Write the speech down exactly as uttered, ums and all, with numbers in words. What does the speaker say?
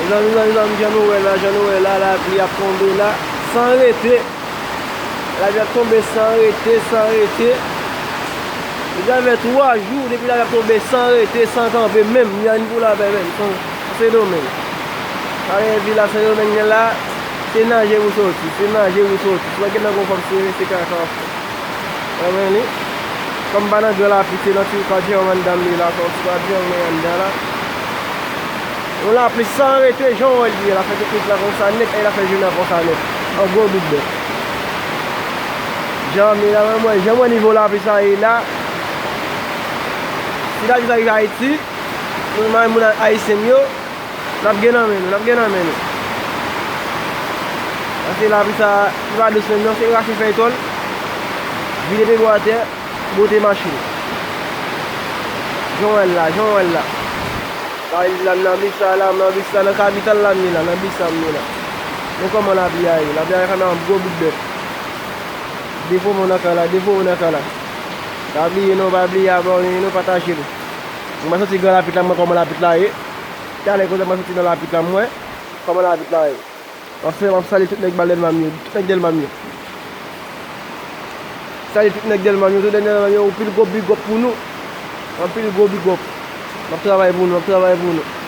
Mezanmi, mezanmi, mezanmi, jan nou wè la, jan nou wè la, lapli ap tonbe la, san rete. Lapli ap tonbe san rete, san rete. Depi sa fè twa jou, depi lapli ap tonbe san rete, san kanpe menm, ni anyen pou lapè menm. San, san Sendomeng. Sa vle di la, Sendomeng nan la, se naje pou soti, se naje pou soti. Si w pa gen nan gon fòm, se, se kaka w ap fè. Renmen li. Kòm m pa nan gran lapli, se nan ti kwadyanm anndan m ye la, se yon ti kwadyanm mwen anndan la. Yon lapli san rete, jan w wè l ye, l ap fè teknik la konsa nèt, e l ap fè jounen an konsa nèt. An gwo bout bèt. Jan m ye la, mwen, mwen, jan mwen nivo lapli sa ye la, si lapli sa rive Ayiti, nou menm moun ayisyen m yo, n ap gen nan men nou, n ap gen nan men nou. Paske lapli sa, li pa dous menm non, se rache fèy tòl, vide pye bwa atè, bwote machin. Jan w wè l la, jan w wè l la. Sa vle di la, m nan bis sa la, m nan bis sa, nan kapital la m ye la, nan bis sa m ye la. Men kòman lapli a ye, lapli a ye fè m yon gwo bout bèt. Defo moun nan kay la, defo moun nan kay la. Pa bliye non, pa bliye abòne nou, pataje nou. Mwen soti gran lapit la, mwen kòman lapit la ye. Talè kote mwen soti nan lapit la, mwen kòman lapit la ye. Anfen, m ap salye tout nèg ba Dèlma m yo, tout nèg Dèlma m yo. Salye tout nèg Dèlma m yo, tout nèg Dèlma m yo, anpil gwo big up pou nou. Anpil gwo big up. M ap travay pou nou, m ap travay pou nou.